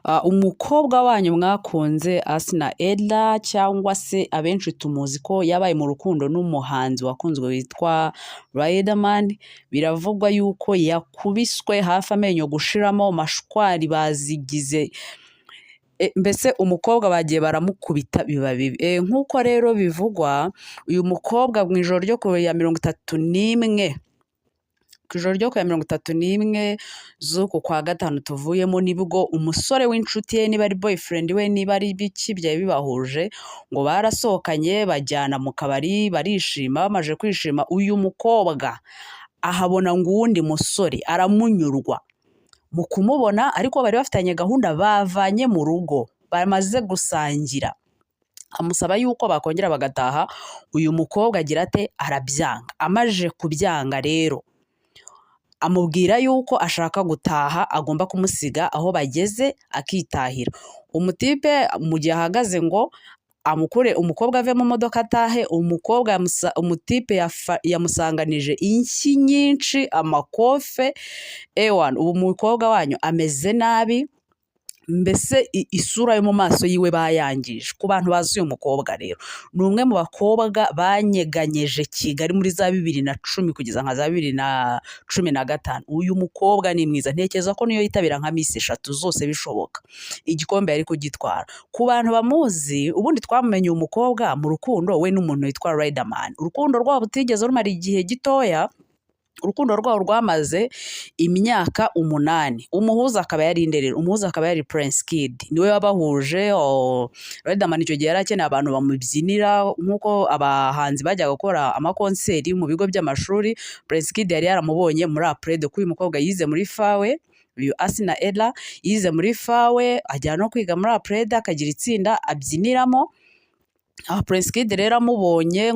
Umukobwa wanyu mwakunze Asinah Erra, cyangwa se abenshi tumuzi ko yabaye mu rukundo n'umuhanzi wakunzwe witwa Riderman, biravugwa yuko yakubiswe hafi amenyo gushiramo, mashwari bazigize. Mbese umukobwa bagiye baramukubita biba bibi. Nk'uko rero bivugwa, uyu mukobwa mu ijoro ryo ku ya 31, ku ijoro ryo ku ya 31 z'uku kwa gatanu tuvuyemo, nibwo umusore w'inshuti ye, niba ari boyfriend we, niba ari biki byari bibahuje, ngo barasohokanye bajyana mu kabari barishima. Bamaze kwishima, uyu mukobwa ahabona ngo uwundi musore aramunyurwa mu kumubona, ariko bari bafitanye gahunda bavanye mu rugo bamaze gusangira, amusaba yuko bakongera bagataha. Uyu mukobwa agira ate? Arabyanga. Amaze kubyanga rero, amubwira yuko ashaka gutaha, agomba kumusiga aho bageze akitahira. Umutipe mu gihe ahagaze ngo amukure umukobwa ave mu modoka atahe, umukobwa umutipe yamusanganije inshyi nyinshi, amakofe. Ewana, ubu umukobwa wanyu ameze nabi, mbese isura yo mu maso yiwe bayangije. Ku bantu bazi uyu mukobwa rero, ni umwe mu bakobwa banyeganyeje Kigali muri za 2010 kugeza nka za 2015. Uyu mukobwa ni mwiza, ntekereza ko niyo yitabira nka Miss eshatu zose bishoboka, igikombe yari kugitwara. Ku bantu bamuzi, ubundi twamumenye uyu mukobwa mu rukundo we n'umuntu witwa Riderman. Urukundo rwabo rutigeze rumara igihe gitoya, urukundo rwabo rwamaze imyaka 8. Umuhuza akaba yari inde rero? Umuhuza akaba yari Prince Kid, niwe wabahuje. Riderman icyo gihe yari akeneye abantu bamubyinira, nk'uko abahanzi bajyaga gukora amakonseri mu bigo by'amashuri. Prince Kid yari yaramubonye muri APRED, ko uyu mukobwa yize muri FAWE. Uyu Asinah Erra yize muri FAWE, ajya no kwiga muri APRED, akagira itsinda abyiniramo. Aha Prince Kid rero amubonye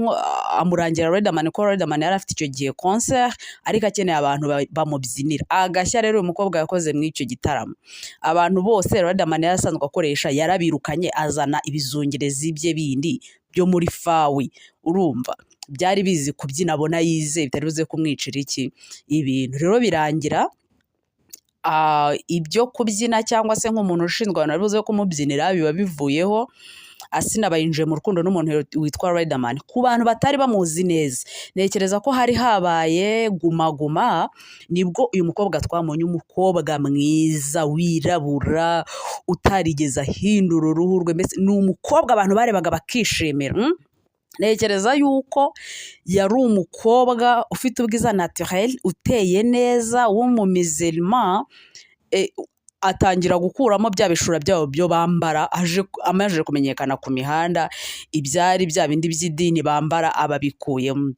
amurangira Riderman, ko Riderman yari afite icyo gihe concert ariko akeneye abantu bamubyinira. Agashya rero uyu mukobwa yakoze muri icyo gitaramo, abantu bose Riderman yari asanzwe akoresha yarabirukanye, azana ibizungerezi bye bindi byo muri FAWE. Urumva byari bizi kubyina, abona yize bitari buze kumwicira iki ibintu. Rero birangira ibyo kubyina cyangwa se nk'umuntu ushinzwe abantu bari buze kumubyinira biba bivuyeho. Asinah bayinjiye mu rukundo n'umuntu witwa Riderman. Ku bantu batari bamuzi neza, ntekereza ko hari habaye Guma Guma, nibwo uyu mukobwa twamubonye, umukobwa mwiza wirabura utarigeze ahindura uruhu rwe, mbese ni umukobwa abantu barebaga bakishimira. Ntekereza yuko yari umukobwa ufite ubwiza naturel, uteye neza, w'umumizirima. Atangira gukuramo bya bishura byabo byo bambara, aje amaze kumenyekana ku mihanda, ibyari bya bindi by'idini bambara ababikuyemo.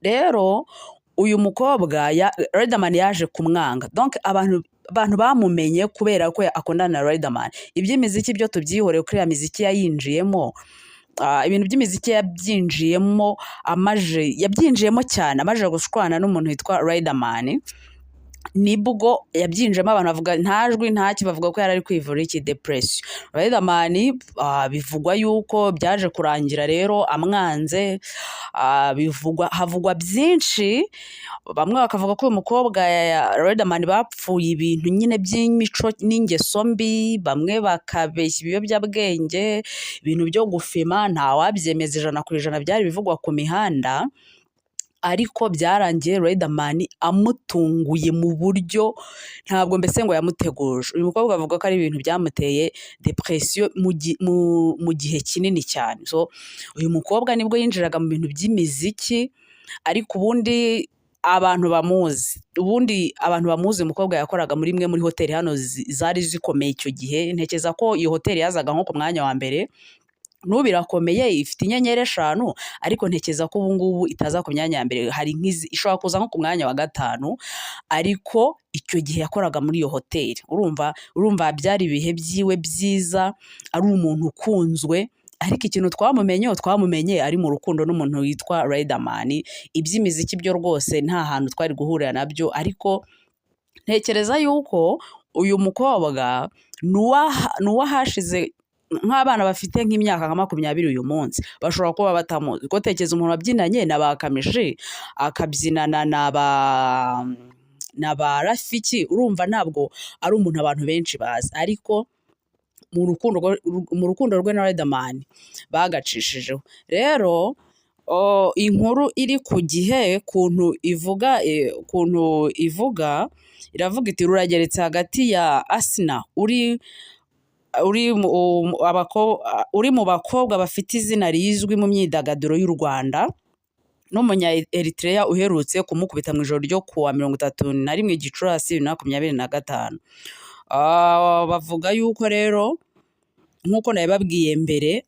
Rero uyu mukobwa ya Riderman yaje kumwanga. Donc abantu bamumenye kubera ko akundana na Riderman. Iby'imiziki byo tubyihoreye, kuri ya miziki yayinjiyemo. Ibintu by'imiziki yabyinjiyemo amaje, yabyinjiyemo cyane amaze gushwana n'umuntu witwa Riderman, nibwo yabyinjiyemo. Abantu bavuga nta jwi ntaki, bavuga ko yari ari kwivura iki? Depression. Riderman bivugwa yuko byaje kurangira rero amwanze. Bivugwa, havugwa byinshi, bamwe bakavuga ko uyu mukobwa ya Riderman bapfuye ibintu nyine by'imico n'ingeso mbi, bamwe bakabeshya ibiyobyabwenge, ibintu byo gufima. Ntawabyemeza 100%, byari bivugwa ku mihanda. Ariko byarangiye Riderman amutunguye mu buryo ntabwo mbese ngo yamuteguje. Uyu mukobwa avuga ko ari ibintu byamuteye depression mu gihe kinini cyane. So uyu mukobwa nibwo yinjiraga mu bintu by'imiziki, ariko ubundi abantu bamuzi, ubundi abantu bamuzi, umukobwa yakoraga muri imwe muri hoteli hano zari zikomeye icyo gihe. Ntekereza ko iyo hoteli yazaga nko ku mwanya wa mbere. N'ubu irakomeye, ifite inyenyeri 5, ariko ntekereza ko ubu ngubu itaza ku myanya ya mbere, hari nk'izi ishobora kuza nko ku mwanya wa gatanu. Ariko icyo gihe yakoraga muri iyo hoteli. Urumva byari ibihe byiwe byiza, ari umuntu ukunzwe. Ariko ikintu twamumenye, twamumenye ari mu rukundo n'umuntu witwa Riderman. Iby'imiziki byo rwose nta hantu twari guhurira nabyo. Ariko ntekereza yuko uyu mukobwa ni uw'ahashize, nk'abana bafite nk'imyaka nka 20 uyu munsi bashobora kuba batamuzi. Kuko tekereza umuntu wabyinanye na ba Kamichi, akabyinana na ba Rafiki, urumva ntabwo ari umuntu abantu benshi bazi. Ariko mu rukundo rwe na Riderman bagacishijeho. Rero inkuru iri ku gihe kuntu ivuga iravuga iti: "Rurageretse hagati ya Asina uri mu bakobwa bafite izina rizwi mu myidagaduro y'u Rwanda n'umunya Eritrea uherutse kumukubita mu ijoro ryo kuwa 31 Gicurasi 2025." Bavuga yuko rero, nk'uko nabibabwiye mbere,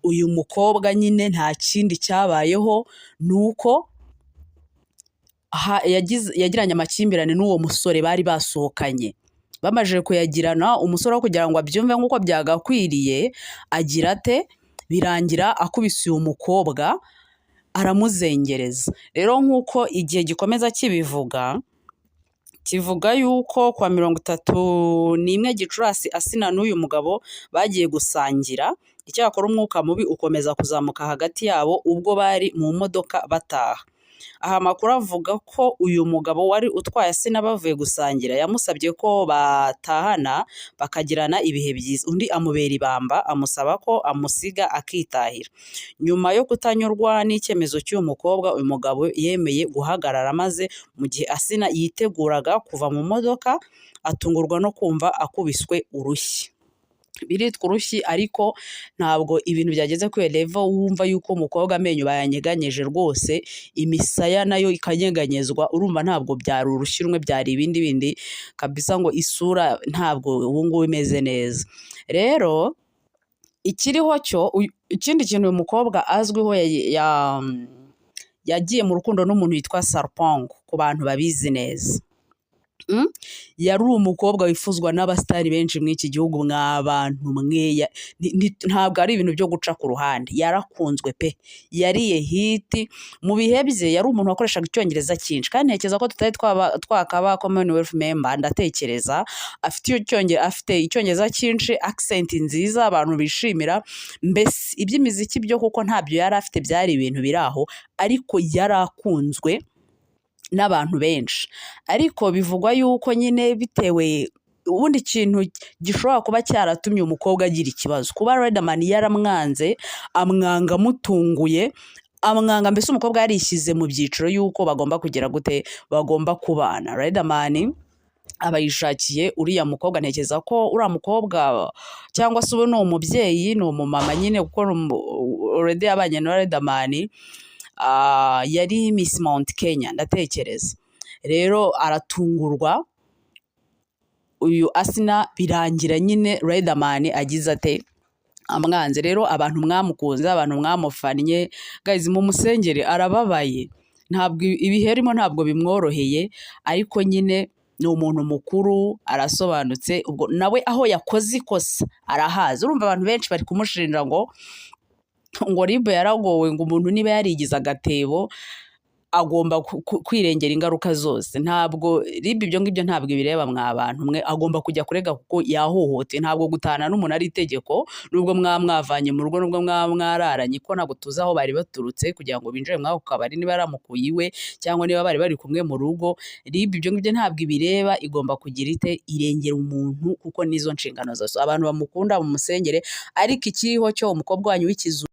uyu mukobwa nyine nta kindi cyabayeho, ni uko yagiranye amakimbirane n'uwo musore bari basohokanye. Bamaze kuyagirana, umusore wo kugira ngo abyumve nk'uko byagakwiriye agira ate? Birangira akubise uyu mukobwa, aramuzengereza. Rero nk'uko igihe gikomeza kibivuga, kivuga yuko kuwa 31 Gicurasi Asina n'uyu mugabo bagiye gusangira. Icyakora umwuka mubi ukomeza kuzamuka hagati yabo ubwo bari mu modoka bataha. Aha amakuru avuga ko uyu mugabo wari utwaye Asina bavuye gusangira yamusabye ko batahana bakagirana ibihe byiza, undi amubera ibamba, amusaba ko amusiga akitahira. Nyuma yo kutanyurwa n'icyemezo cy'uyu mukobwa, uyu mugabo yemeye guhagarara, maze mu gihe Asina yiteguraga kuva mu modoka atungurwa no kumva akubiswe urushyi. Biritwa urushyi, ariko ntabwo ibintu byageze kuri iyo level wumva yuko umukobwa amenyo bayanyeganyeje rwose, imisaya nayo ikanyeganyezwa. Urumva ntabwo byari urushyi rumwe, byari ibindi bindi kabisa, ngo isura ntabwo ubu ngubu imeze neza. Rero ikiriho cyo, ikindi kintu uyu mukobwa azwiho, yagiye mu rukundo n'umuntu witwa Sarpong. Ku bantu babizi neza, Yari umukobwa wifuzwa n'abasitari benshi muri iki gihugu, mwa bantu mwe. Ntabwo ari ibintu byo guca ku ruhande, yarakunzwe pe, yariye hit mu bihe bye. Yari umuntu wakoreshaga icyongereza cyinshi, kandi ntekereza ko tutari twakaba Commonwealth member. Ndatekereza afite icyongereza cyinshi, accent nziza abantu bishimira. Mbese iby'imiziki byo kuko ntabyo yari afite, byari ibintu biri aho, ariko yari akunzwe n'abantu benshi. Ariko bivugwa yuko nyine bitewe, ubundi ikintu gishobora kuba cyaratumye umukobwa agira ikibazo, kuba Riderman yaramwanze, amwanga amutunguye, amwanga mbese umukobwa yarishyize mu byiciro y'uko bagomba kugira gute, bagomba kubana. Riderman aba yishakiye uriya mukobwa. Ntekereza ko uriya mukobwa, cyangwa se ubu ni umubyeyi, ni umumama nyine, kuko already yabanye na Riderman, yari Miss Mount Kenya ndatekereza. Rero aratungurwa uyu Asina, birangira nyine Riderman agize ate? Amwanze. Rero abantu mwamukunze, abantu mwamufannye, guys, mumusengere, arababaye. Ntabwo ibihe arimo ntabwo bimworoheye, ariko nyine ni umuntu mukuru, arasobanutse. Ubwo nawe aho yakoze ikosa arahazi. Urumva abantu benshi bari kumushinja ngo RIB yaragowe, ngo umuntu niba yarigize agatebo agomba kwirengera ingaruka zose. Ntabwo RIB ibyo ngibyo ntabwo ibireba, mwa bantu mwe. Agomba kujya kurega kuko yahohoteye. Ntabwo gutahana n'umuntu ari itegeko, nubwo mwaba mwavanye mu rugo, nubwo mwaba mwararanye, ko ntabwo tuzi aho bari baturutse kugira ngo binjire muri ako kabari, niba yaramukuye iwe cyangwa niba bari bari kumwe mu rugo. RIB ibyo ngibyo ntabwo ibireba. Igomba kugira ite? Irengera umuntu, kuko nizo nshingano zose. Abantu bamukunda mumusengere, ariko ikiriho cyo, umukobwa wanyu w'ikizu